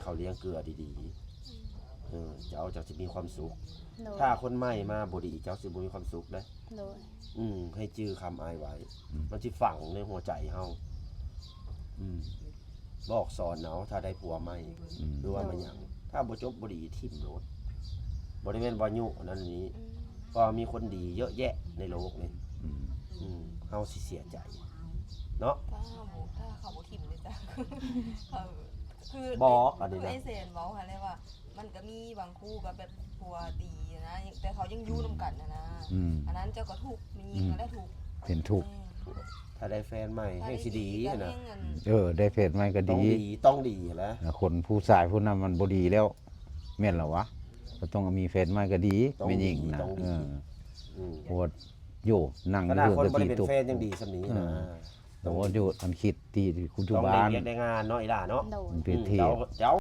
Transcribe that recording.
ເຂົາລ້ຽງເກືອດີໆ ເອີ ເຈົ້າ ເຈົ້າຊິມີຄວາມສຸກ. ໂດຍ ຖ້າຄົນໃໝ່ມາບໍ່ດີ ເຈົ້າຊິບໍ່ມີຄວາມສຸກເດ້. ໂດຍ ອືມ ໃຫ້ຈື່ຄຳອ້າຍໄວ້ ອືມ ມັນຊິຝັງໃນຫົວໃຈເຮົາ. ອືມ ບອກສອນເອົາ ຖ້າໄດ້ຜົວໃໝ່ ອືມ ຫຼືວ່າມາຫຍັງ ຖ້າບໍ່ຈົບບໍ່ດີຖິ້ມໂລດ. ບໍ່ໄດ້ແມ່ນວ່າຍຸອັນນັ້ນນີ້ ເພາະວ່າມີຄົນດີເຍອະແຍະໃນໂລກນີ້. ອືມ ອືມ ເຮົາຊິເສຍໃຈເນາະ. ຖ້າເຮົາບໍ່ ຖ້າເຂົາບໍ່ຖິ້ມເດ້ຈ້າ ເຂົາ ຄື ບອກອັນນີ້ນະ ຄືອ້າຍແສນເວົ້າຫັ້ນແຫຼະວ່າ ມັນກໍມີບາງຄູ່ກໍແບບຜົວຕີນະ ແຕ່ເຂົາຍັງຢູ່ນຳກັນຫັ້ນນະ. ອືມ ອັນນັ້ນເຈົ້າກໍທຸກ ແມ່ຍິງຫັ້ນແຫຼະທຸກ ເປັນທຸກ. ຖ້າໄດ້ແຟນໃໝ່ແຮ່ງຊິດີຫັ້ນນະ. ເອີ ໄດ້ແຟນໃໝ່ກໍ ຕ້ອງ ດີ ຕ້ອງດີແຫຼະ. ຄົນຜູ້ຊາຍຜູ້ນັ້ນມັນບໍ່ດີແລ້ວ ແມ່ນລະວະ. ກໍຕ້ອງມີແຟນໃໝ່ກໍດີ ແມ່ຍິງນະ. ເອີ ອືມ ໂຫດຢູ່ ນັ່ງຢູ່ເຮືອນກໍຕີຕຸບ. ເອີ ໂຫດຢູ່ ອັນຄິດທີ່ ທີ່ ຢູ່ບ້ານ ຕ້ອງໄດ້ວຽກໄດ້ງານເນາະ ອີ່ຫຼ້າເນາະ. ໂດຍ ເປັນເທບ ເຈົ້າ